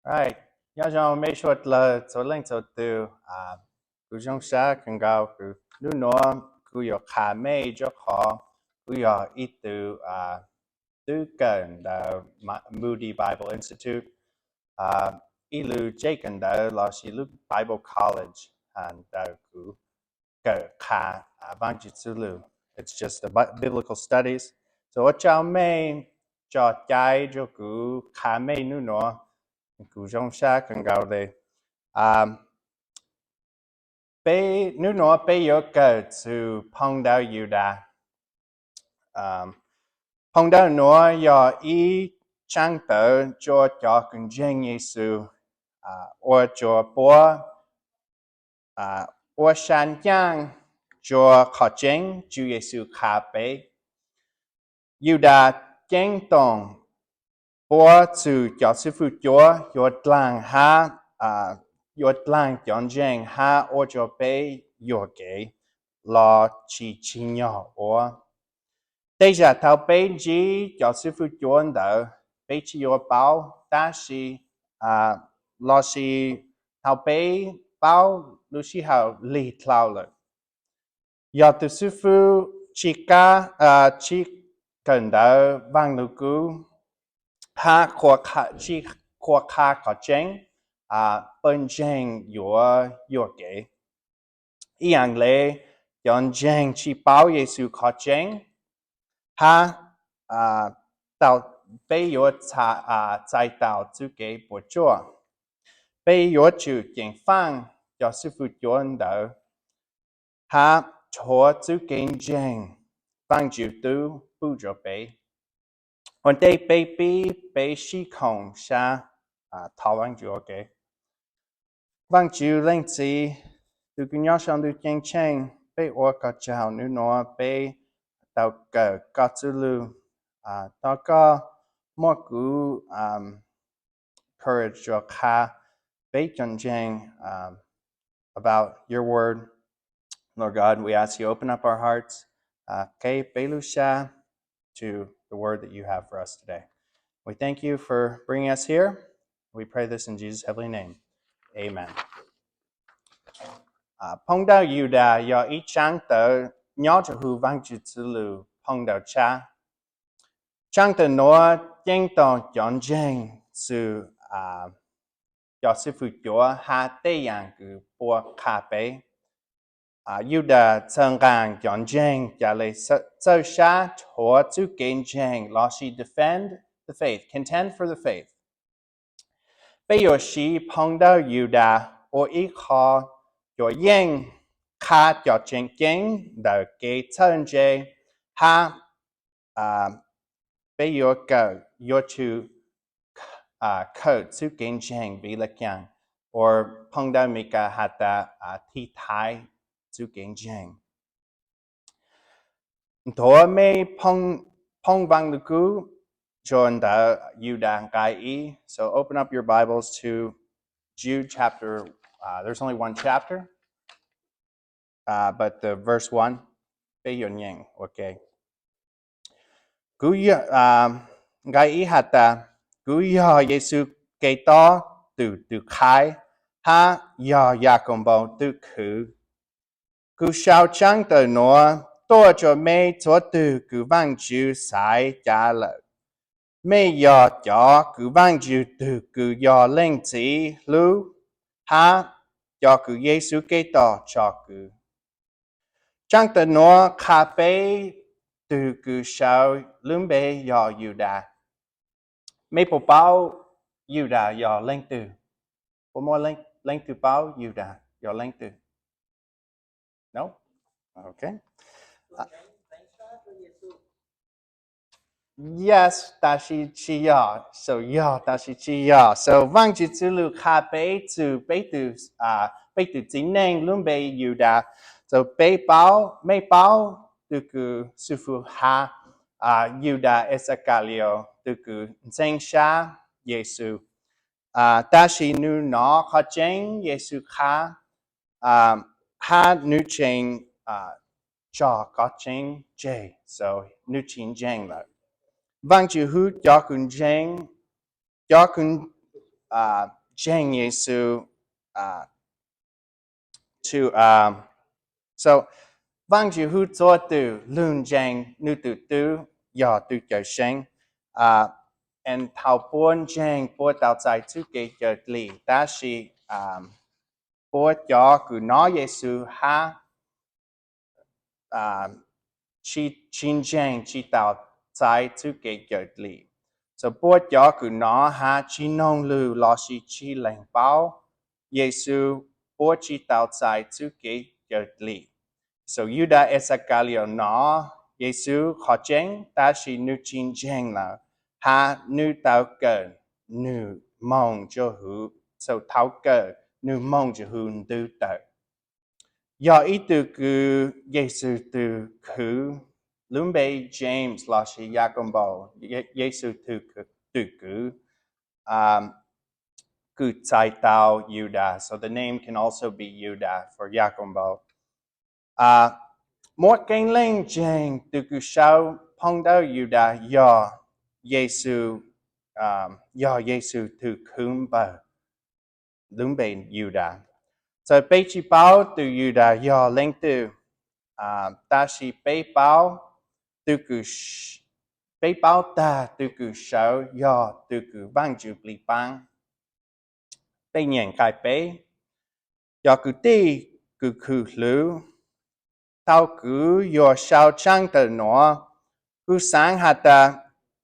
Right. Nyob zoo mej suav dlawg txhua leej txhua tug. Kuv zoo sab kawg nkaus kws nub nuav kuv yuav qha mej rua qhov kuv yog ib tug tub kawm ntawm Moody Bible Institute, ib lub tsev kawm ntawv lossis lub Bible College ntawm kuv kawm qha Vaajtswv txuj lug. It's just a bi- biblical studies. So ua tsaug mej tso cai rua kuv qha mej nub nuav, kuv zoo sab kawg nkaus le. Peb nub nuav peb yuav kawm txug phoo ntawv Yudas. Phoo ntawv nuav yog ib tsaab ntawv rua cov kws ntseeg Yexus, ua rua puab ua sab ncaaj rua qhov tseeb Tswv Yexus qha peb. Yudas ceeb toom puab txug cov xib fwb cuav yuav dlaag hab, yuav dlaag cov ntseeg hab ua rua peb yuam kev los tsi tsim nyog ua. Tej zag thaum peb ntsib cov xib fwb cuav ntawd peb tsi yuav paub, tab sis lossis thaum peb paub lub sij hawm lig dlhau lawm. Yog tus xib fwb tsi kawm ntawv Vaaj Lug Kub hab tsi qhuas qha qhov tseeb, pawg ntseeg yuav yuam kev. Ib yaam le cov ntseeg tsi paub Yexus qhov tseeb hab tau, peb yuav txais tau txuj kev puas tsuaj. Peb yuav tsum ceev faaj cov xib fwb cuav ntawd hab rhuav txuj kev ntseeg Vaajtswv tub pub rua peb. Ua ntej peb pib, peb sib koom sab thov Vaajtswv ua ke. Vaajtswv Leej Txiv, tus kws nyob sau ntuj ceeb tsheej, peb ua koj tsaug nub nuav peb tau kawm koj txuj lug. Thov koj muab kuv courage rua qha peb cov ntseeg about your word. Lord God, we ask you open up our hearts, qe peb lub sab to the word that you have for us today. We thank you for bringing us here. We pray this in Jesus' heavenly name. Amen. Phoo ntawv Yudas yog ib tsaab ntawv nyob rua huv Vaajtswv txuj lug phoo ntawv tshab. Tsaab ntawv nuav ceeb toom cov ntseeg txug cov xib fwb cuav hab tej yaam kws puab qha peb. Yudas txhawb nqaa cov ntseeg ca le txawj sab rhuav txuj kev ntseeg lossis defend the faith, contend for the faith. Peb yuav siv phoo ntawv Yudas ua ib qho cuav yeej qha cov tseem ceeb ntawm kev txhawj ntse hab peb yuav kawm yuav tsum khawm txuj kev ntseeg vim le caag, uas phoo ntawv Meskas has tas tiv thaiv txuj kev ntseeg. Nthuav mej phoo Vaaj Lug Kub rua ntawv Yudas nqai ib. So open up your Bibles to Jude chapter, uh, there's only one chapter, uh, but the verse one, peb yuav nyeem ua ke. Kuv, nqai ib has tas, kuv yog Yexus Khetos tug tw qhaiv, hab yog Yakaunpaus tug khwv. Kuv sau tsaab ntawv nuav tuaj rua mej txhua tug kws Vaajtswv xaiv ca lawm. Mej yog cov kws Vaajtswv tug kws yog Leej Txiv hlub, hab cov kws Yexus Khetos tso kwv. Tsaab ntawv nuav qha peb tug kws sau lub npe yog Yudas. Mej puas paub Yudas yog leej twg? Puas muaj leej twg paub Yudas yog leej twg? No? Okay. Yes, tab sis tsis yog. So yog, tab sis tsis yog. So Vaajtswv txuj lug qha peb txug peb tug, peb tug txiv neej lub npe Yudas. So peb paub, mej paub tug kws xib fwb has, Yudas Iscariot, tug kws ntxeev sab Yexus. Tab sis nws nov qhov tseeb Yexus qha, hab nws tseem tso kov tseeb tseg, so nws tsis ntseeg lawm. Vaajtswv hu cov kws ntseeg, cov kws ntseeg Yexus. So, Vaajtswv hu txhua tus lug ntseeg nwg tug tub yog tug cawm seeb. Thaus puab ntseeg puab tau txais txuj kev cawm dlim, tab sis puab cov kws nov Yexus hab tsi ntseeg tsi tau txais txuj kev cawm dlim. So puab cov kws nov hab tsi noog lug lossis tsi lees paub Yexus, puab tsi tau txais txuj kev cawm dlim. So Yudas Ixakalius nov Yexus qhov tseeb, tab sis nwg tsi ntseeg lawm, hab nwg tau kawm nwg moog, thaus kawm nwg moog rua huv ntug tawm. Yog ib tug kws Yexus tug kwv, lub npe James lossis Yakanpaus, Yexus tug kwv, kws txais tau Yudas. So the name can also be Yudas for Yakanpaus. Muab Keeb Leej ntseeg, tug kws sau phau ntawv Yudas yog Yexus, yog Yexus tug kwv npawg, lub npe Yudas. Txawm peb tsi paub tug Yudas yog leej twg, tab sis peb paub tug kws, peb paub tag tug kws sau yog tug kws Vaajtswv plig paab. Peb nyeem nqai peb. Cov kwv tij kws kuv hlub, thaus kuv yuav sau tshaaj tawm nuav, kuv xaav has tas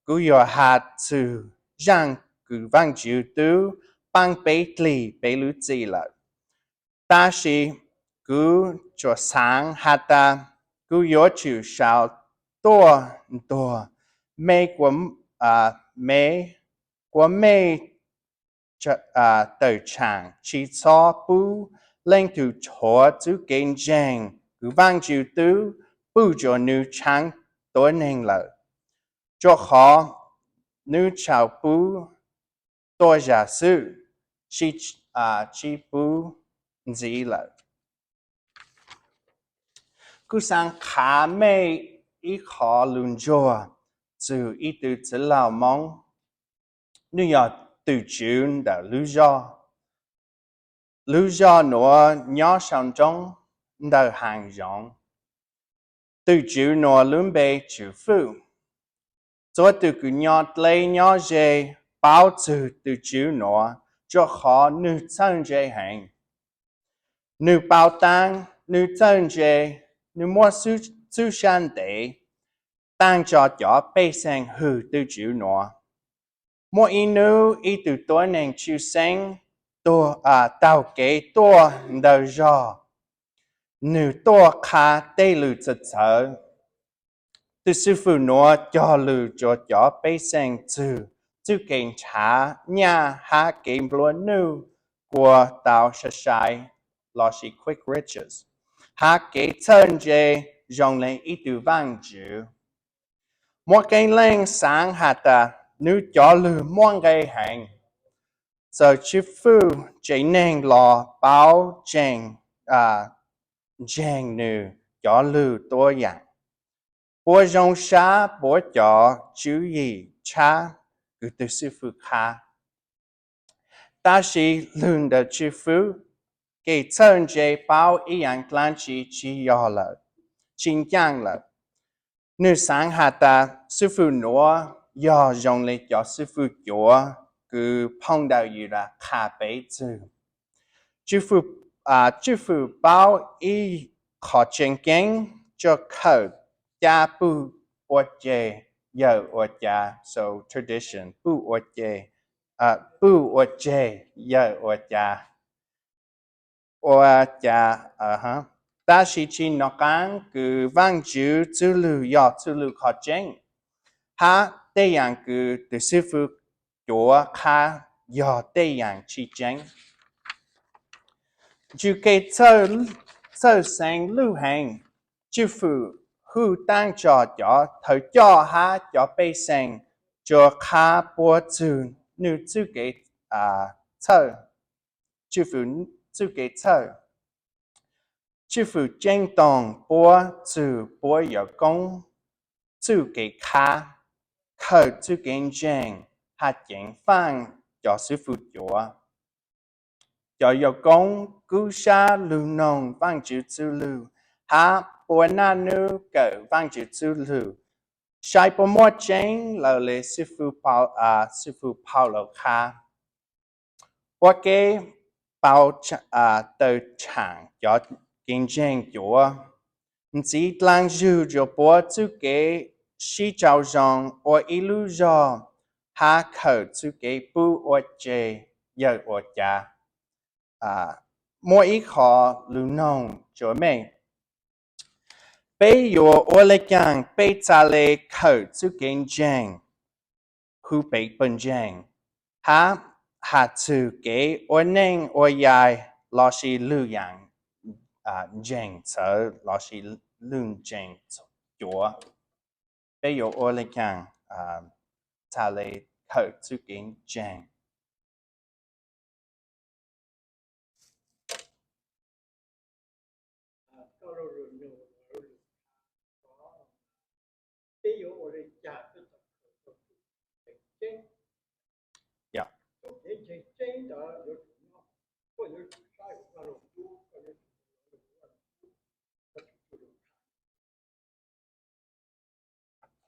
kuv yuav has txug zaaj kws Vaajtswv tub paab peb dlig peb lub txim lawm. Tab sis kuv tsuas xaav has tas kuv yuav tsum sau tuaj ntuag me, me kuas mej tawm tshaam tsi txhob pub leej twg rhuav txuj kev ntseeg kws Vaajtswv tub pub rua nwg tshaaj tuab neeg lawm, rua qhov nwg tsuas pub tuab zag xwb, tsi pub ntxiv lawm. Kuv xaav qha mej ib qho lug ntsuag txug ib tug txwv laug Moob. Nwg yog tug tswv ntawm lub zog. Lub zog nuav nyob sau nroob ntawm hav zoov. Tug tswv nuav lub npe Tswv Fwj. Txhua tug kws nyob dleb nyob ze paub txug tug tswv nuav, rua qhov nwg txhawj ntse heev. Nwg paub taab, nwg txhawj ntse, nwg muab txhub sab ntev taag tso cov pej xeem hwm tug tswv nuav. Muaj ib nub ib tug tuab neeg tshwj xeeb taug kev tuaj ntawm zog, nwg tuaj qha tej lug txawv txawv. Tug xib fwb nuav cog lug rua cov pej xeem txug txuj kev nrhav nyaj hab kev nplua nuj kua tau sai sai lossis quick riches, hab kev txhawj ntse zoo le ib tug vaajtswv. Muaj Keeb Leej xaav has tas nwg cov lug muaj nqe heev. Txawm Tswv Fwj tsev neeg los paub tseeb ntseeg nwg cov lug tuab yaam. Puab zoo sab puab cov tswv yim tshab kws tug xib fwb qha. Tab sis lug ntawm Tswv Fwj, kev txhawj ntse paub ib yaam dlaab tsi tsi yog lawm, tsi ncaaj lawm. Nwg xaav has tas xib fwb nuav yog zoo le cov xib fwb cuav kws phau ntawv Yudas qha peb txug. Tswv Fwj paub ib qho tseeb ceeb, rua khawm caj puj ua ceg yawm ua cas, so tradition, puj ua ceg, puj ua ceg yawm ua cas, ua cas, tab sis tsi nov qaab kws Vaajtswv txuj lug yog txuj lug qhov tseeb, hab tej yaam kws tug xib fwb cuav qha yog tej yaam tsi tseeb. Ntsug kev txhawj xeev luj heev, Tswv Fwj hu taag tso cov thawj coj hab cov pej xeem rua qha puab txug nwg txuj kev txhawj, Tswv Fwj txuj kev txhawj. Tswv Fwj ceeb toom puab txug puab yuav koob txuj kev qha, khawm txuj kev ntseeg, hab ceev faaj cov xib fwb cuav. Cov yawg koob kub sab lug noog Vaajtswv txuj lug hab puab naj nub kawm Vaajtswv txuj lug, saib puab muaj tseeb lawm le xib fwb Paulaus qha. Puab kev paub taw tshaam cov kev ntseeg cuav, ntxiv dlaag zug rua puab txuj kev sib tsaug zoo ua ib lub zog hab khawm txuj kev pub ua tseg yawg ua cav. Muaj ib qho lug noog rua mej: Peb yuav ua le caag peb ca le khawm txuj kev ntseeg hu peb pawg ntseeg, hab has txug kev ua neej ua yaig lossis lwm yaam ntseeg txawv lossis lwm ntseeg cuav? Peb yuav ua le caag ca le khawm txuj kev ntseeg?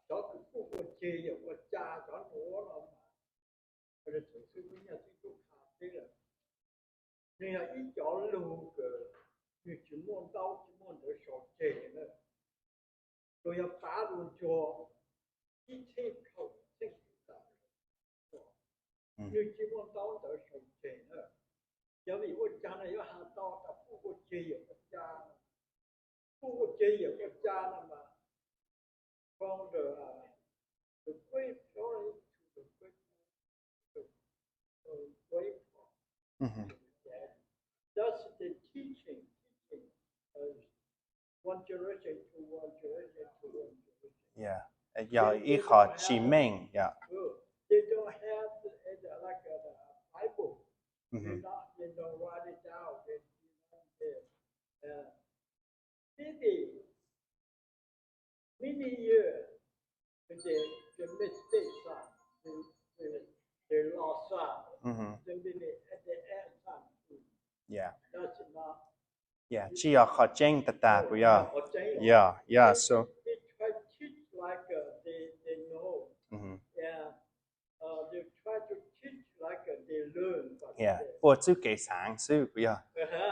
Cov kws kuj ua ceg yawm ua ca cov nuav no mas, Yexus Khetos tub qha peb lawm, nwg yog ib cov lug kws nwg tsis muaj ntaub tsis muaj ntawv sau ceg na, tsuas yog pav lug nrug ib txheej kaum txheej, nwg tsis muaj ntaub ntawv sau ceg na. Yog vim ua caag no yuav has tau tas kuj ua ceg yawm ua ca, kuj ua ceg yawm ua ca no mas, from the, the great, the great, the great part. That's the teaching, teaching, uh, one generation to one generation to one generation. Yeah, yog ib qho tsis meej, yeah. They don't have the, the, like, uh, the Bible. They not, they don't write it down. They, they, uh, maybe many years, but they, they mistake some, they, they, they lost some. Then they, they add some to. Yeah. That's not Yeah, tsis yog qhov tseeb tag tag puas yog? Yeah, yeah, so they try to teach like, uh, they, they know. Yeah. Uh, they try to teach like, uh, they learn, but yeah, they puas txuj kev xaav xwb puas yog?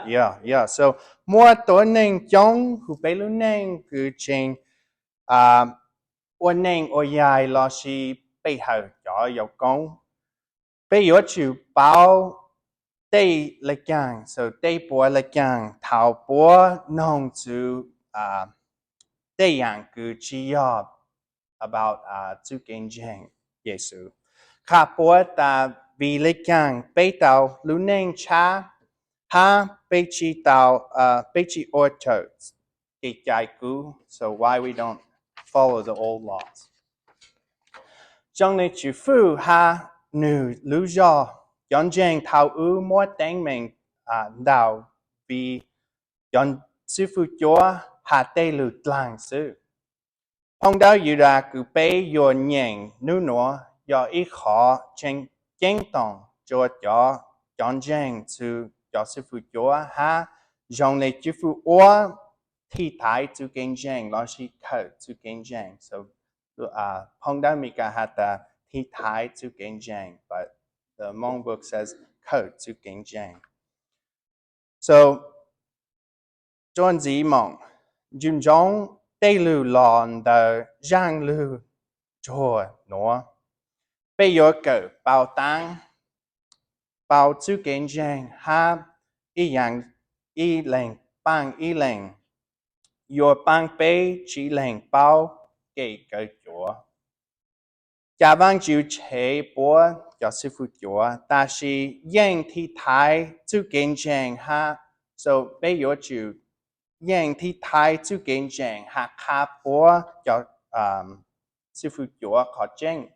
Yeah, yeah, so muaj tuab neeg coob hu peb lub neej kws tseem ua neej ua yaig lossis pe hawm cov yawg koob. Peb yuav tsum paub tej le caag, so tej puas le caag thaum puab noog txug tej yaam kws tsis yog about txuj kev ntseeg Yexus. Qha puab tas vim le caag peb tau lub neej tshab hab peb tsis tau, peb tsis ua raws kev cai kub. So why we don't follow the old laws? Zoo le Tswv Fwj hab nwg lub zog, cov ntseeg thaum ub muab teeb meem ntau vim cov xib fwb cuav has tej lug dlaag xwb. Phoo Dawb Yudas kws peb yuav nyeem nub nuav yog ib qhov tseem ceeb toom rua cov, cov ntseeg txug cov xib fwb cuav hab zoo le Tswv Fwj ua thim thaiv txuj kev ntseeg lossis khawm txuj kev ntseeg. So Phoo Dawb Mekas has tas thim thaiv txuj kev ntseeg, but the Hmong book says khawm txuj kev ntseeg. So, tsuas ntxiv moom, ncu ntsoov tej lug los ntawm zaj lug tsuag nuav. Peb yuav kawm paub taab, paub txuj kev ntseeg hab ib yaam ib leeg paab ib leeg, yuav paab peb tsi leeg paub kev kawm cuav. Cas Vaajtswv tshev puab cov xib fwb cuav, tab sis yeej thim thaiv txuj kev ntseeg hab, so peb yuav tsum yeej thim thaiv txuj kev ntseeg hab qha puab cov xib fwb cuav qhov tseeb.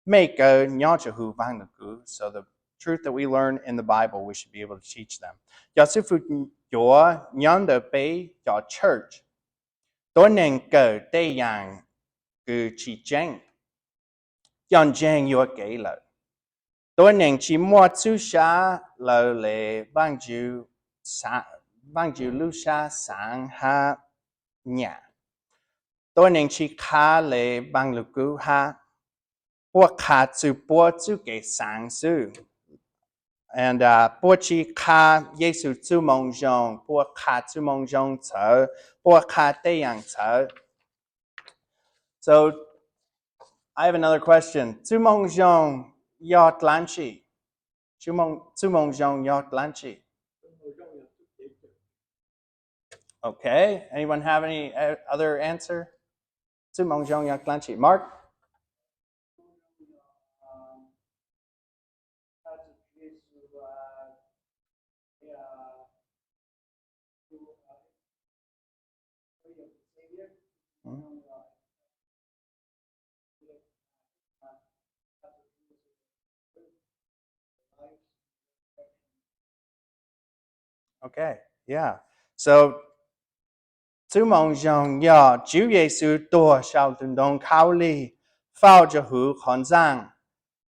Mej kawg nyob tsua hu vaaj nkaus kuv, so the truth that we learn in the Bible, we should be able to teach them. Cov xib fwb cuav nyob ntawm peb cov church, tuab neeg kawm tej yaam kws tsi tseeb, cov ntseeg yuam kev lawm. Tuab neeg tsi muaj txhub sab lawv le Vaajtswv, Vaajtswv lub sab xaav hab nyam. Tuab neeg tsi qha le Vaaj Lug Kub hab, puab qha txug puab txuj kev xaav xwb. And puab tsi qha Yexus txuj moo zoo, puab qha txuj moo zoo txhawv, puab qha tej yaam txhawv. So I have another question. Txuj moo zoo yog dlaab tsi? Txuj moo zoo yog dlaab tsi? Okay, anyone have any other answer? Txuj moo zoo yog dlaab tsi? Mark? Okay, yeah. So txuj moo zoo yog Tswv Yexus tuag sau ntoo khaub lig, faus rua huv qhov ntxaaj,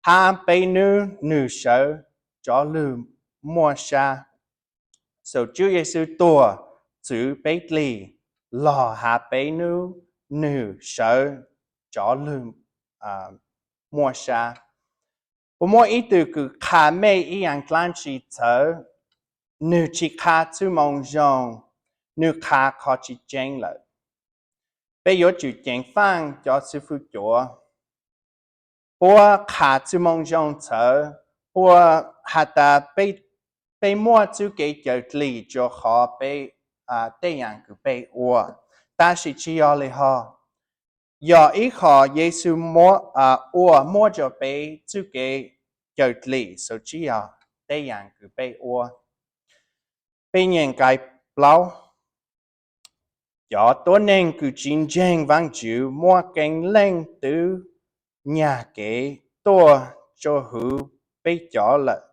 hab peb nub nwg sawv cov lug muaj sab. So Tswv Yexus tuag txwv peb dlig, lug has peb nub nwg sawv cov lug muaj sab. Puas muaj ib tug kws qha mej ib yaam dlaab tsi txhawv, nwg tsi qha txuj moo zoo, nwg qha qhov tsi tseeb lawm? Peb yuav tsum ceev faaj cov xib fwb cuav. Puab qha txuj moo zoo txhawv, puab has tas peb muaj txuj kev cawm dlig rua qhov peb, tej yaam kws peb ua, tab sis tsi yog le hov. Yog ib qho Yexus ua muab rua peb txuj kev cawm dlig, so tsi yog tej yaam kws peb ua. Peb nyeem nqai plaub. Cov tuab neeg kws tsi ntseeg Vaajtswv muaj qee leej twb nyag kev tuaj rua huv peb cov lawm.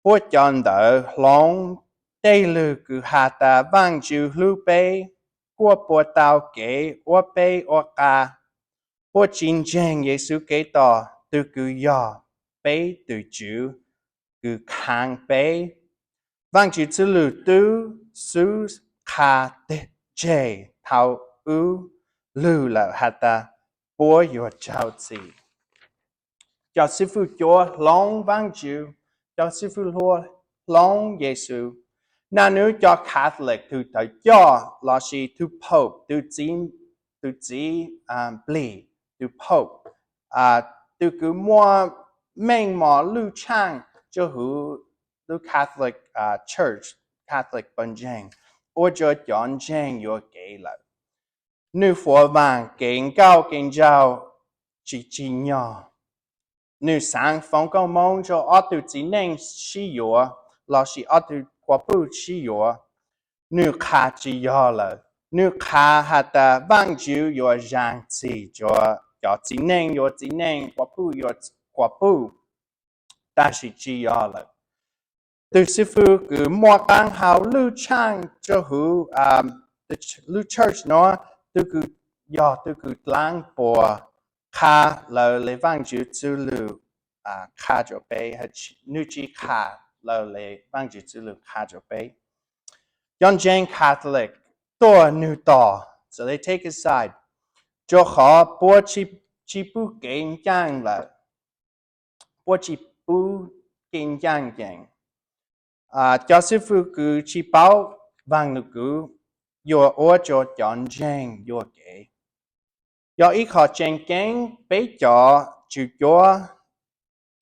Puab cov ntawd hloov tej lug kws has tas Vaajtswv hlub peb, kuas puas tau kev ua peb ua qa. Puab tsi ntseeg Yexus Khetos, tug kws yog peb tug Tswv, kws khaaj peb. Vaajtswv txwj lug tub xub qha tseg thaus ub lug lawm has tas puab yuav raug txim. Cov xib fwb cuav hloov Vaajtswv, cov xib fwb hluas hloov Yexus. Naj nub cov Catholic, tug thawj coj lossis tug Pope, tug txiv plig, tug Pope, tug kws muaj meej mom lub tshaaj rua huv lub Catholic Church, Catholic pawg ntseeg, ua rua cov ntseeg yuam kev lawm. Nwg fuam vaam kev nkauj kev nraug tsi tsim nyog. Nwg xaav foom koob moov rua ob tug txiv neej sib yuav lossis ob tug quas puj sib yuav. Nwg qha tsi yog lawm. Nwg qha has tas Vaajtswv yuav zag txim rua cov txiv neej yuav txiv neej, quas puj yuav quas puj, tab sis tsi yog lawm. Tug xib fwb kws muaj qaab hau lub tshaaj rua huv lub church nuav, tug kws yog tug kws dlaab puas qha lawv le Vaajtswv txwj lug qha rua peb, nwg tsi qha lawv le Vaajtswv txwj lug qha rua peb. Cov ntseeg Catholic tuaj nwg tom, so they take his side, rua qhov puab tsi pub kev ncaaj lawm. Puab tsi pub kev ncaaj nceeg. Cov xib fwb kws tsi paub Vaaj Lug Kub yuav ua rua cov ntseeg yuam kev. Yog ib qho tseem ceeb, peb cov tswv cuav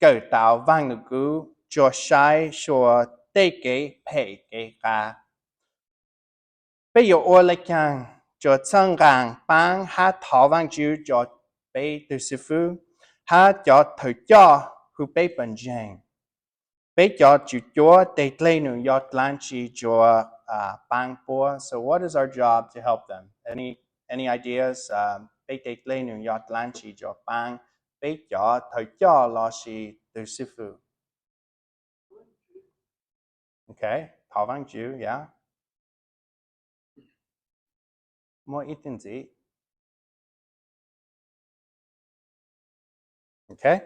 kawm tau Vaaj Lug Kub tsuas saib suav tej kev phem kev qab. Peb yuav ua le caag rua txhawb nqaa paab hab thov Vaajtswv rua peb tug xib fwb hab cov thawj coj huv peb pawg ntseeg? Peb cov tswv cuav teg dlej num yog dlaab tsi rua paab puab? So what is our job to help them? Any ideas? Peb teg dlej num yog dlaab tsi rua paab peb cov thawj coj lossis tug xib fwb? Okay, thov Vaajtswv, yeah. Muaj ib tug ntxiv. Okay.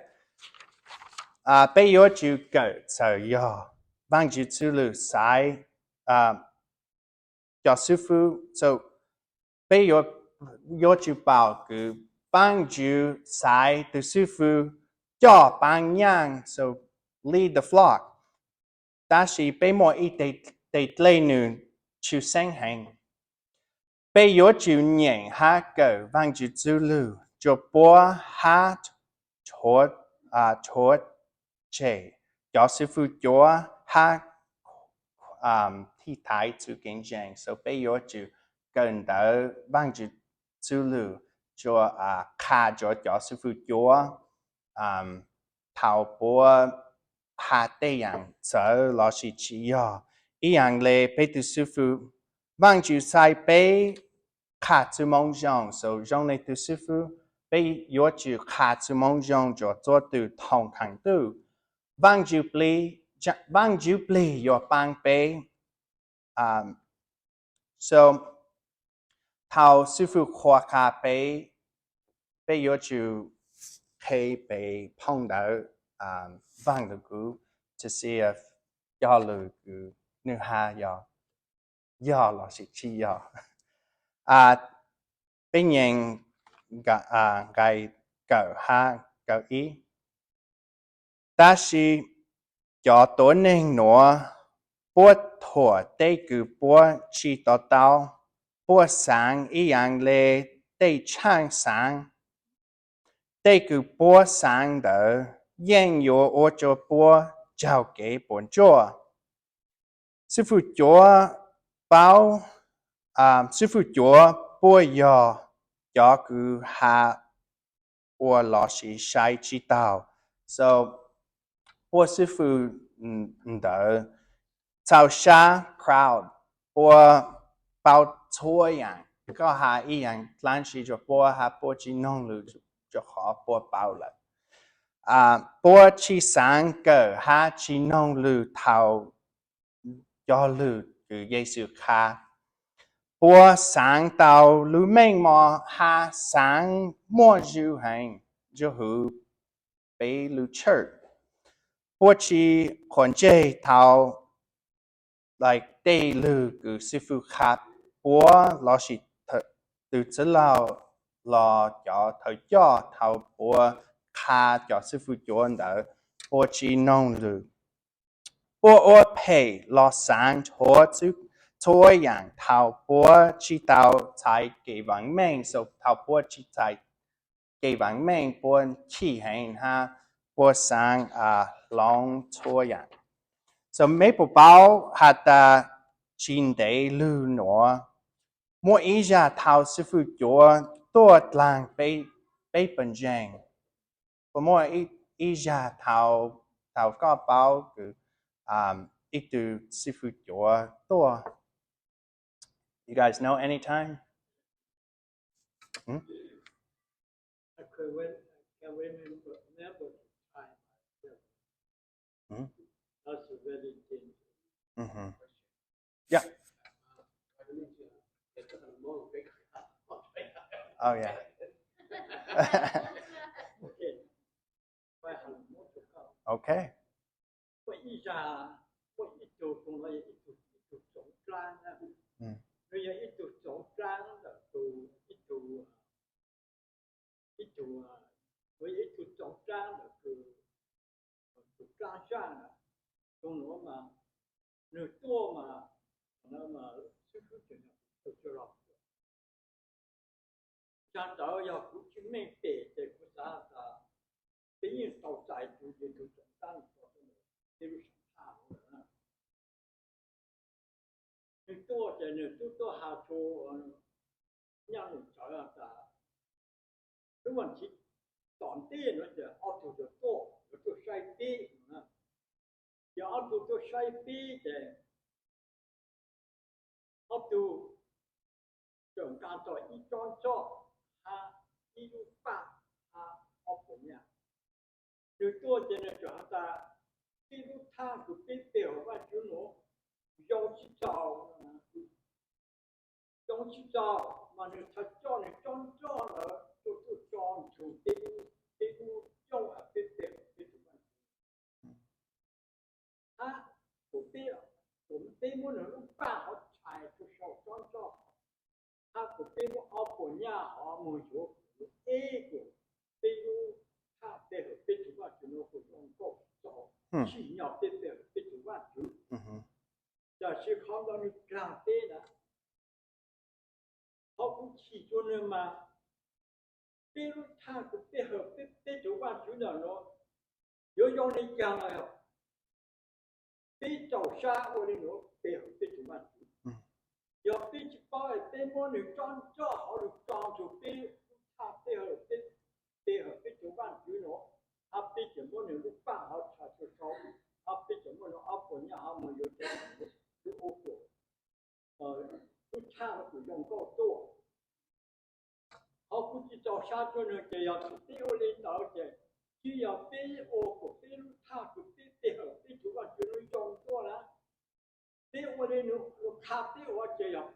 Peb yuav tsum kawm txawm yog Vaajtswv txujlug xaiv cov xwb fwb. So peb yuav tsum paub kws Vaajtswv xaiv tug xwb fwb coj paab nyaaj, so lead the flock. Tab sis peb muaj ib teg dlej nws tshwj xeeb heev. Peb yuav tsum nyeem hab kawm Vaajtswv txujlug, tshuav puab hab tshuav tshem cov xwb fwb cuav hab thim thaiv txuj kev ntseeg. So peb yuav tsum kawm ntawv Vaajtswv txujlug, tshuav qha tshuav cov xwb fwb cuav thaus puab has tej yaam txawv lossis tsi yog. Ib yaam le peb tug xwb fwb, Vaajtswv xaiv peb qha txuj moo zoo. So zoo le tug xwb fwb, peb yuav tsum qha txuj moo zoo tshuav txhua tug thoom khaam twg. Vaajtswv plig yuav paab peb. So thaus xwb fwb qhuas qha peb, peb yuav tsum qhe peb phau ntawv Vaaj Lug Kub to see if cov lug kws nwg has yog, yog lossis tsi yog. Peb nyeem nqai kawm hab kawm ib. Tab sis cov tuab neeg nuav, puab thuam tej kws puab tsi to taub, puab xaav ib yaam le tej tshaaj xaav. Tej kws puab xaav ntawd yeej yuav ua rua puab raug kev puas ntsuaj. Xwb fwb cuav paub, xwb fwb cuav puab yog cov kws has ua lossis sai tsi taug. So puab xwb fwb ntawd txhaum sab, proud, puab paub txhua yaam. Koj has ib yaam dlaab tsi rua puab hab puab tsi noog lug, rua qhov puab paub lawm. Puab tsi xaav kawm hab tsi noog lug thaus cov lug kws Yexus qha. Puab xaav tau lub meej mom hab xaav muaj zug heev nrug huv peb lub church. Puab tsi quas ntseg thaus, like, tej lug kws xwb fwb qha puab lossis tug txwj laug los cov thawj coj thaus puab qha cov xwb fwb cuav ntawd, puab tsi noog lug. Puab ua phem los xaav rhuav txhua yaam thaus puab tsi tau txais kev vaam meej. So thaus puab tsi txais kev vaam meej puab chim heev hab puab xaav hloov txhua yaam. So mej puas paub has tas tsi ntev lug nuav, muaj ib zag thaus xwb fwb cuav tuaj dlaag peb pawg ntseeg. Puas muaj ib zag thaus koj paub kws ib tug xwb fwb cuav tuaj? You guys know any time? Yeah. Oh yeah. Okay. Muaj ib zag, muaj ib tug, ib tug, ib tug tsoov dlaab na. Nws yog ib tug tsoov dlaab ntawm tus, ib tug, ib tug, nws yog ib tug tsoov dlaab ntawm tus, tus dlaab zaj na. Tug nuav mas nws tuaj mas, xwb fwb tseem tsis los. Zag ntawd yog kuv tsis meej pem ces kuv xav tas peb yeej tau txais tus, tus tsoov dlaab ntawd rau peb lub sab thaj lawm na. Nws tuaj ces nws twb tuaj has rua nyaj lub tsawv tas, lub vas thiv tom ntej nuav ces ob tug yuav tuaj, yuav tuaj saib peb no na. Ces ob tug tuaj saib peb ces ob tug txawm nqa tau ib tsob ntsoj hab ib lub paj hab ob puas nyaj. Nws tuaj ces nws txawm has tas, peb lub thaj kws peb pe hauv Vaajtswv nuav zoo tsis txaus, zoo tsis txaus, mas nws txhad coj nws tsob ntsoj ntawd tuaj tuaj tso ntshum peb lub, peb lub yooj peb pe hauv peb tus Vaajtswv. peb, peb muab nws lub paj hov tshais rau saum tsob ntsuab, hab kuas peb muab ob puas nyaj hov moog yuav, eb kuas peb lub thaj pe hawm peb tug Vaajtswv nuav kuas zoo nkauj txaus, tsim nyog peb pe hawm peb tug Vaajtswv. Tab sis qhov ntawd nwg dlaag peb na, qhov kuv chim rua nwg mas peb lub thaj kuas pe hawm peb tug Vaajtswv ntawm nuav yuav zoo le caag lawm. Peb txaus sab ua le nuav pe hawm peb tug Vaajtswv. Yog peb tsi paub es peb muab nwg tsob ntsuab hov lug tso nrug peb lub thaj pe hawm, pe hawm peb tug Vaajtswv nuav, hab peb tseem muab nwg lub paj hov tshais rua saum, hab peb tseem muab nwg ob puas nyaj hov moog yuav, lub ua kuas lub thaj kuas zoo nkauj tuaj. Qhov kuv tsi txaus sab rua nwg ces yog thaum peb ua le ntawd ces tsi yog peb ua kuas peb lub thaj kuas peb pe hawm peb tug Vaajtswv nuav zoo tuaj na. Peb ua le nuav, qha peb ua ces yog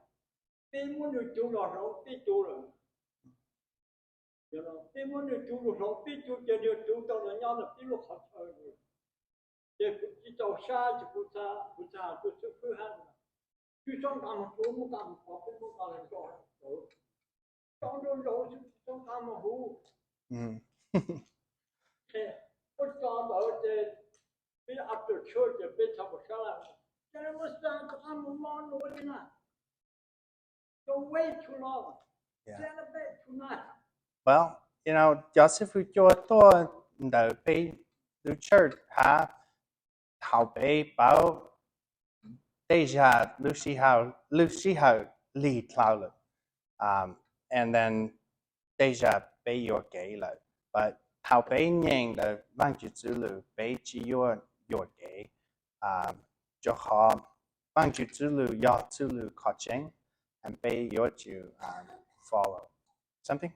peb muab nwg tug lug hloov peb tug lawm. Peb muab nwg tug lug hloov peb tug ces nwg tug tau los nyob ntawm peb lub qhov chaw. Ces kuv tsi txaus sab ces kuv txhaj, kuv txhaj has rua xib fwb hab, tsi txhob nqa moog tsuj, muab nqa moog pov, peb muab nqa le tso, tso nrau nrau xwb tsi txhob nqa moog huv. Puab tso ntawd ces peb a tawm tshuaj ces peb txhaj muaj sab laj, ces muab xa rov qab moog mob nuav li na. Well, you know, cov xib fwb cua tuaj ntawm peb lub church hab thaum peb paub tej zag lub sij hawm, lub sij hawm lig dlhau lawm, and then tej zag peb yuam kev lawm, but thaum peb nyeem ntawm Vaajtswv txwj lug peb tsi yuav yuam kev. Rua qhov Vaajtswv txwj lug yog txwj lug qhov tseeb, and peb yuav tsum follow something.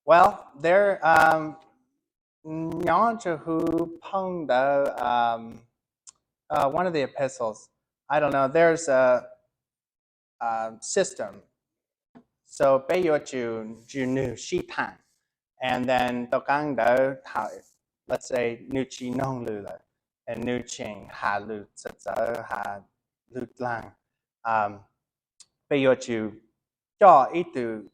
Well, there, um, nyob rua huv phooj ntawd, um, uh, one of the epistles, I don't know, there's a, um, system. So peb yuav tsum nrug nwg sib thaam, and then tom qaab ntawd thaum, let's say, nwg tsi noog lug lawm, and nwg tseem has lug txawv txawv, has lug dlaag, um, peb yuav tsum coj ib tug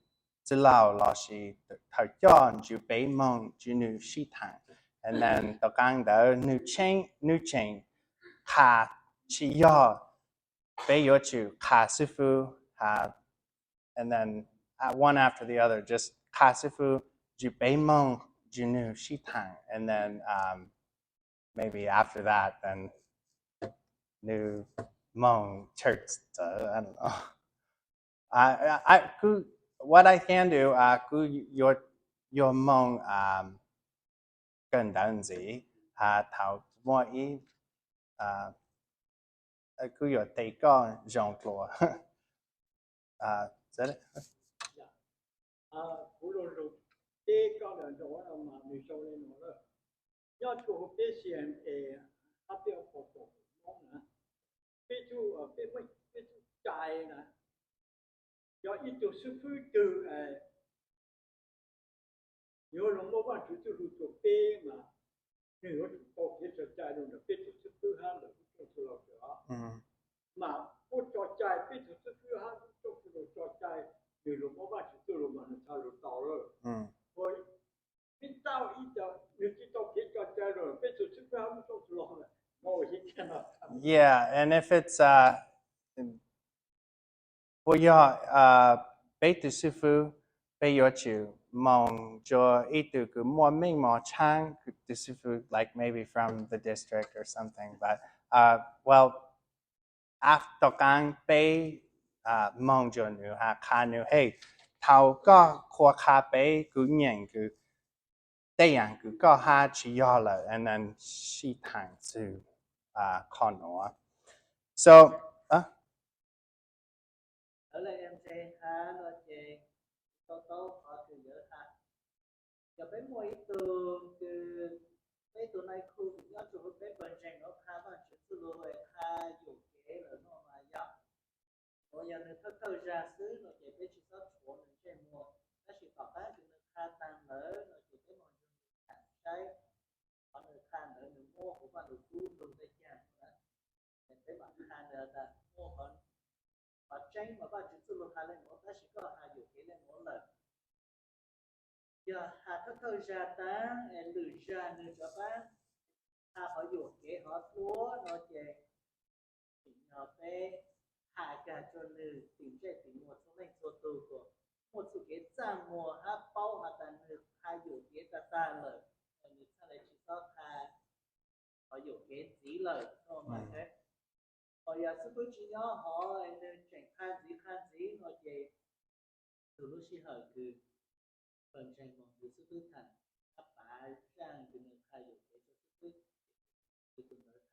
txwj laug lossis thawm coj nrug peb moog nrug nwg sib thaam, and then tom qaab ntawd nwg tseem, nwg tseem qha tsi yog, peb yuav tsum qha xib fwb, ha, and then, uh, one after the other, just qha xib fwb nrug peb moog nrug nwg sib thaam, and then, um, maybe after that, then nwg moog church txawv, I don't know. I, I, I, kuv, what I can do, uh, kuv yuav, yuav moog, um, kawm ntawv ntxiv, ha, thaum muaj ib, uh, kuv yuav teb koj zoo dlua. Kuv lug lug teb koj lawm ntawm no mas nwg zoo le nuav lawm. Nyob rua huv peb C N A hab peb apostle Moob na, peb tug, peb, peb tug cai na, yog ib tug xib fwb twg yuav lug muab Vaajtswv txuj lug rua peb mas nwg yuav tsum tau kev tso cai rua ntawm peb tug xib fwb hab ntawm lub rooj txuj laug sawv. Mas puab tso cai, peb tug xib fwb hab lub rooj txuj laug tso cai, nwg lug muab Vaajtswv txuj lug mas nwg txhaj lug tau lawm. Ua, peb tau ib co, nwg tsi tau kev tso cai rua peb tug xib fwb hab lub rooj txuj laug. Yeah, and if it's, uh, puas yog, uh, peb tug xib fwb, peb yuav tsum moog rua ib tug kws muaj meej mom tshaab kws tug xib fwb, like, maybe from the district or something, but, uh, well, af-, tom qaab peb, uh, moog rua nwg, ha, qha nwg, hey, thaum koj qhuas qha peb, kuv nyeem kws tej yaam kws koj hab tsi yog lawm, and then sib thaam txug, uh, qhov nuav. So, uh, Yog peb muaj ib tug kws peb tus nai khu nws nyob rau hauv peb pawg ntseeg nuav qha Vaajtswv txuj lug, qha yuam kev lawm no mas yog, nuav yog nws thawj thawj zag xwb no ces peb tsi xob rhuav nws ntsej muag, tab sis tom qaab kws nws qha taag lawm no ces peb moog nrug nws saib qhov nws qha ntawd nws muab huv Vaaj Lug Kub lug tej caag, peb maam qha nws tas muaj qhov tseeb mas Vaajtswv txuj lug has le nuav tab sis koj has yuam kev le nuav lawm. Yog has thawj thawj zag taag es lwm zag nws rov qaab has qhov yuam kev hov dlua no ces tsim nyog peb has kag rua nws tim ntsej tim muag txhua leej txhua tug kom muaj txuj kev txaj muag hab paub has tas nws qha yuam kev tag tag lawm, nws txhaj le tsi xob qha qhov yuam kev ntxiv lawm. Ho yog xib fwb tsi nyob hov nws tseem qha ntxiv qha ntxiv no ces txug lub sij hawm kws pawg ntseeg moog nws xib fwb tham hab pav zaaj kws nws qha yuam kev rua xib fwb, tug ntawd,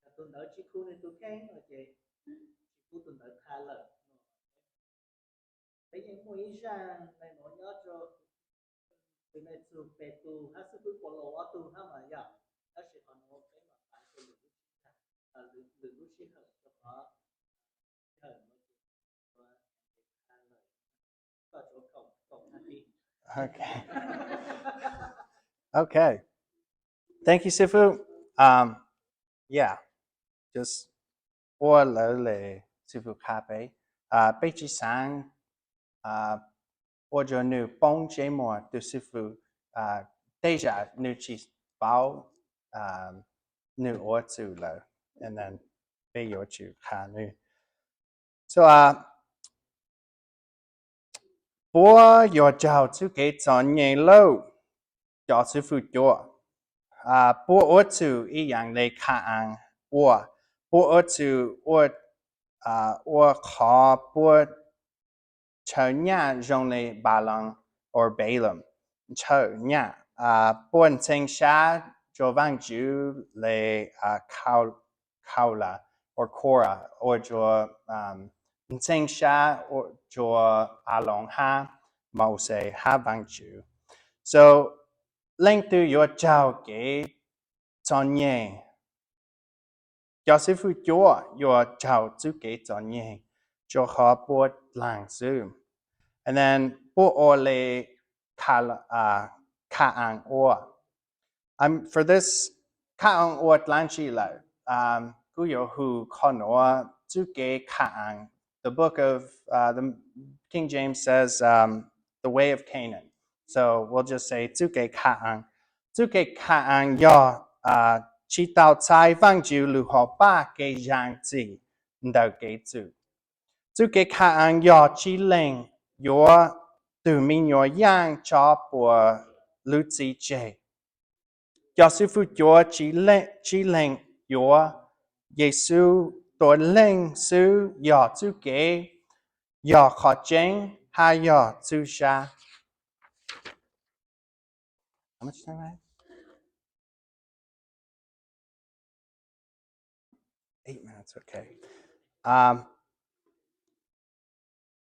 yog tug ntawd tsi khu nws tug kheej no ces tsi pub tug ntawd qha lawm. Peb yeej muaj ib zaaj le nuav nyob rua tug nai txug Petus hab xib fwb Paulus ob tug hab mas yog, tab sis qhov nuav peb maam pav rua lwm lub sij hawm rua qhov sij hawm nuav ces koj tsuav koom koom hab pib. Okay. Okay. Thank you, xib fwb. Um, yeah, just ua lawv le xib fwb qha peb. Peb tsi xaav ua rua nws poob ntsej muag tug xib fwb, tej zag nws tsi paub nws ua txug lawm, and then peb yuav tsum qha nws. So, puab yuav raug txuj kev txom nyem lauj, cov xib fwb cuav. Puab ua txug ib yaam le Ka-am ua, puab ua txug ua, ua qhov puab tshawm nyaj zoo le Balaam or Balaam tshawm nyaj, puab ntxhee sab rua Vaajtswv le Kau-, Kaula or Kora, ua rua ntxhee sab rua Aloos hab Mauxes hab Vaajtswv. So leej twg yuav raug kev txom nyem? Cov xib fwb cuav yuav raug txuj kev txom nyem rua qhov puab dlaag xwb. And then puab ua le Ka-, Ka-am ua. For this, Ka-am ua dlaab tsi lawm? Kuv yuav hu qhov nuav txuj kev Ka-am. The book of, the King James says, the way of Canaan. So we'll just say txuj kev Ka-am. Txuj kev Ka-am yog tsi tau txais Vaajtswv lub hom pab kev zaam txim ntawm kev txwm. Txuj kev Ka-am yog tsi lees yuav tug me nyuam yaaj tso puag lub txim tseg. Cov xib fwb cuav tsi lees yuav Yexus tua leej xwb yog txuj kev, yog qhov tseeb hab yog txuj sab.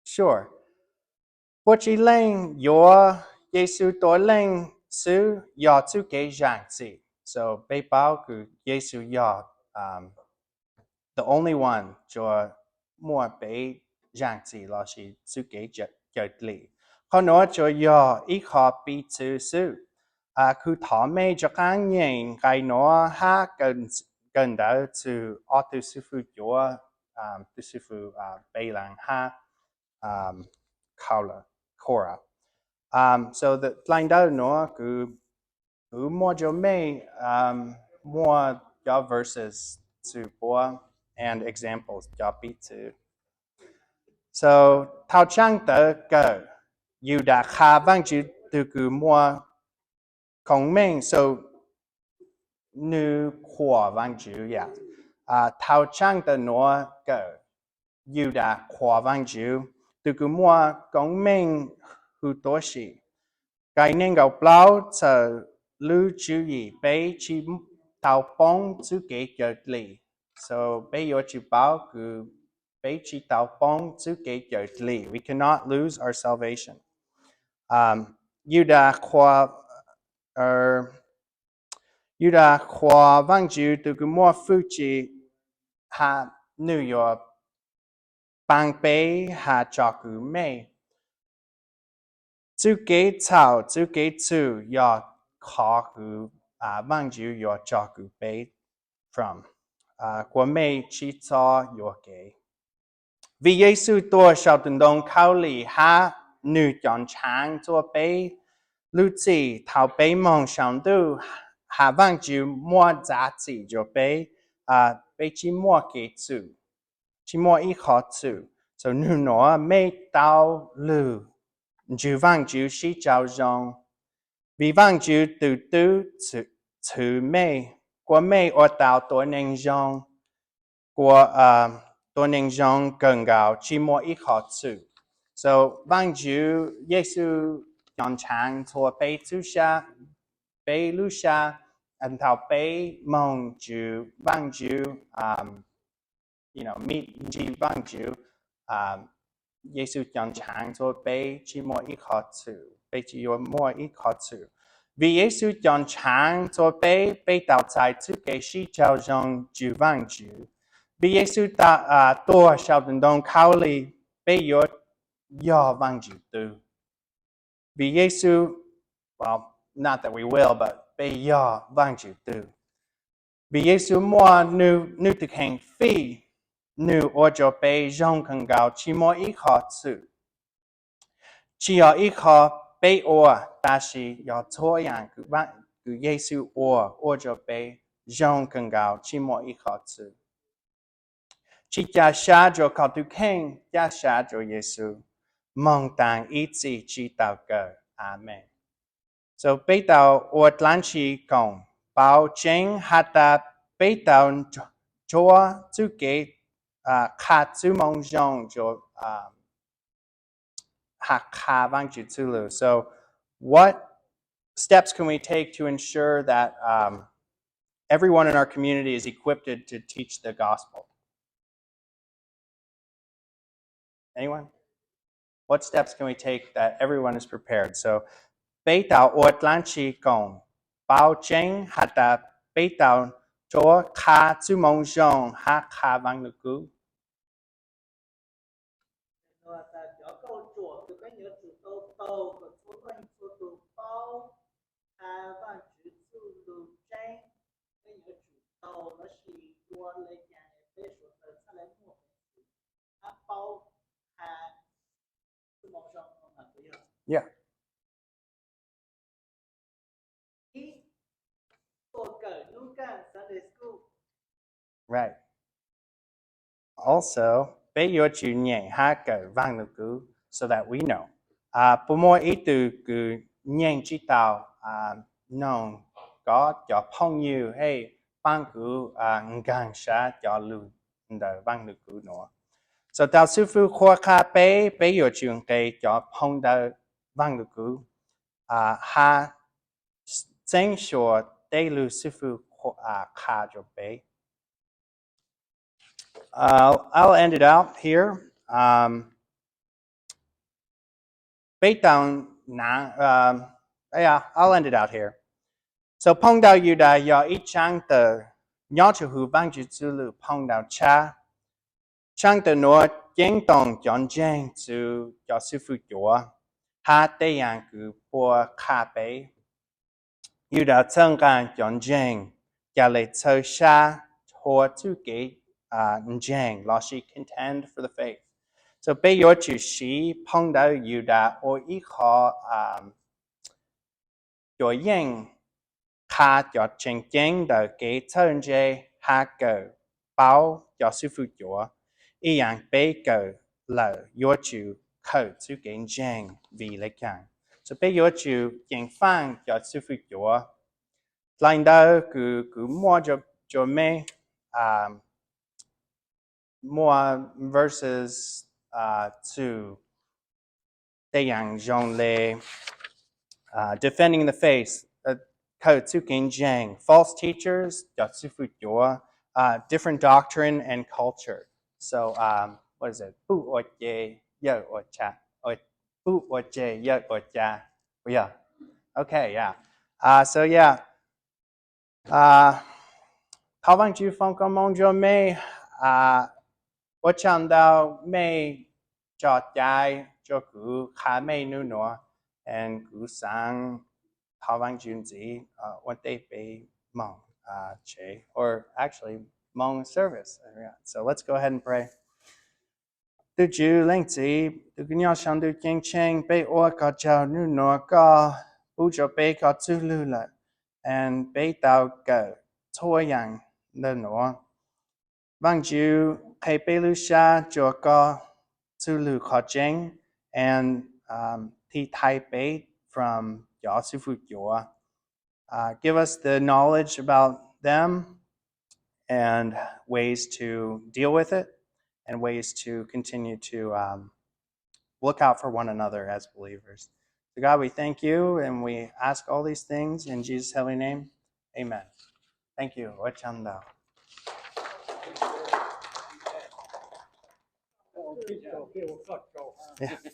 Sure. Puab tsi lees yuav Yexus tua leej xwb yog txuj kev zaam txim. So peb paub kws Yexus yog the only one tsuas muaj peb zaam txim lossis txuj kev cawm dlim. Qhov nuav tsuas yog ib qho piv txwv xwb. Kuv thov mej rov qaab nyeem nqai nuav hab kawm ntawv txug ob tug xib fwb cuav, tug xib fwb Balaam hab Kora. So dlaim ntawv nuav kuv muab rua mej muaj cov verses txug puab and examples cov piv txwv. So thaus tshaaj tawv kawm, Yudas qha Vaajtswv tug kws muaj koob meej, so nws qhuas Vaajtswv yom. Thaus tshaaj tawv nuav kawm, Yudas qhuas Vaajtswv tug kws muaj koob meej huv tuab si. Nqai neeg nkaum plaub txhawm lub tswv yim peb tsi tau poob txuj kev cawm dlim. So peb yuav tsum paub kws peb tsi tau poob txuj kev cawm dlim. We cannot lose our salvation. Yudas qhuas, Yudas qhuas Vaajtswv tus kws muaj fwj chim has nwg yuav paab peb has tso kws mej. Txuj kev txhaum, txuj kev txhum yog qhov kws Vaajtswv yuav tso kws peb from, kuas mej tsi txhob yuam kev. Vim Yexus tuag sau tus ntoo Khaub Lig hab nwg cov ntshaav txuas peb lub txim thaus peb moog sau ntuj has Vaajtswv muaj txav txim rua peb, peb tsi muaj kev txhum, tsi muaj ib qho txhum. So nwg nuav mej tau lug ntsib Vaajtswv sib raug zoo. Vim Vaajtswv tug tub txhwv mej, kuas mej ua tau tuab neeg zoo, kuas tuab neeg zoo kawg nkaus tsi muaj ib qho txhum. So Vaajtswv, Yexus cov ntshaav txhua peb txuj sab, peb lub sab, thaus peb moog ntsib Vaajtswv, you know, meet, ntsib Vaajtswv, Yexus cov ntshaav txhua peb tsi muaj ib qho txhum, peb tsi yuav muaj ib qho txhum. Vim Yexus cov ntshaav txhua peb, peb tau txais txuj kev sib raug zoo ntsib Vaajtswv. Vim Yexus tuag sau tus ntoo Khaub Lig, peb yuav yog Vaajtswv tug. Vim Yexus, well, not that we will, but peb yog Vaajtswv tug. Vim Yexus muaj nwg tug kheej fij, nwg ua rua peb zoo kawg nkaus tsi muaj ib qho txhum. Tsi yog ib qho peb ua, tab sis yog txhua yaam kws Yexus ua, ua rua peb zoo kawg nkaus tsi muaj ib qho txhum. Tsi ca sab rua koj tug kheej, ca sab rua Yexus, moog taag ib txhis tsi taug kawg. Amees. So peb tau ua dlaab tsi koom paub tseeb has tas peb tau nrug txuj kev qha txuj moo zoo, has qha Vaajtswv txuj lug. So what steps can we take to ensure that everyone in our community is equipped to teach the gospel? Anyone? What steps can we take that everyone is prepared? So peb tau ua dlaab tsi koom paub tseeb has tas peb tau nrug qha txuj moo zoo hab qha Vaaj Lug Kub? Cov kauj ruam kws peb yuav tsum tau taug kom txhua leej txhua tug paub qha Vaajtswv txuj lug tseeb, peb yuav tsum taug lossis ua le caag peb suav dlawg txhaj le muaj peev xwm hab paub qha txuj moo zoo no mas puas yog? Yeah. Ib, tuaj kawm lub kaaj Sunday school. Right. Also, peb yuav tsum nyeem hab kawm Vaaj Lug Kub so that we know. Puas muaj ib tug kws nyeem tsi tau, noog koj cov phooj ywg, hey, paab kuv nkaag sab cov lug ntawm Vaaj Lug Kub nuav. So thaus xib fwb qhuab qha peb, peb yuav tsum nqe cov phoo ntawv Vaaj Lug Kub hab txeeb xyuas tej lug xib fwb qha rua peb. I'll end it out here. Peb tau na, yeah, I'll end it out here. So phoo ntawv Yudas yog ib tshaaj tawm nyob rua huv Vaajtswv txuj lug phoo ntawv tshab. Tshaaj tawm nuav ceeb toom cov ntseeg txug cov xib fwb cuav hab tej yaam kws puab qha peb. Yudas txhawb nqaa cov ntseeg ca le txhawb sab rua txuj kev ntseeg lossis contend for the faith. So peb yuav tsum siv phoo ntawv Yudas ua ib qho cuav yeej qha cov tseem ceeb ntawm kev txhawj ntse hab kawm paub cov xib fwb cuav. Ib yaam peb kawm lawm yuav tsum khawm txuj kev ntseeg vim le caag. So peb yuav tsum ceev faaj cov xib fwb cuav. Dlaim ntawv kws kuv muab rua mej, muaj verses txug tej yaam zoo le defending the faith, khawm txuj kev ntseeg, false teachers, cov xib fwb cuav, different doctrine and culture. So what is it? Puj ua ce, yawg ua ca, puj ua ce, yawg ua ca. Puas yog? Okay, yeah. So yeah. Thov Vaajtswv foom koob moov rua mej, ua tsaug ntau mej tso cai rua kuv qha mej nub nuav, and kuv xaav thov Vaajtswv ntxiv ua ntej peb moog tsev, or actually moog service. So let's go ahead and pray. Tus Tswv Leej Txiv, tus kws nyob saum ntuj ceeb tsheej, peb ua koj tsaug nub nuav koj pub rua peb koj txuj lug lawm, and peb tau kawm txhua yaam ntawm nuav. Vaajtswv, qheb peb lub sab rua koj txuj lug qhov tseeb, and thim thaiv peb from cov xib fwb cuav. Give us the knowledge about them and ways to deal with it and ways to continue to look out for one another as believers. So God, we thank you and we ask all these things in Jesus' holy name. Amen. Thank you. Ua tsaug ntau.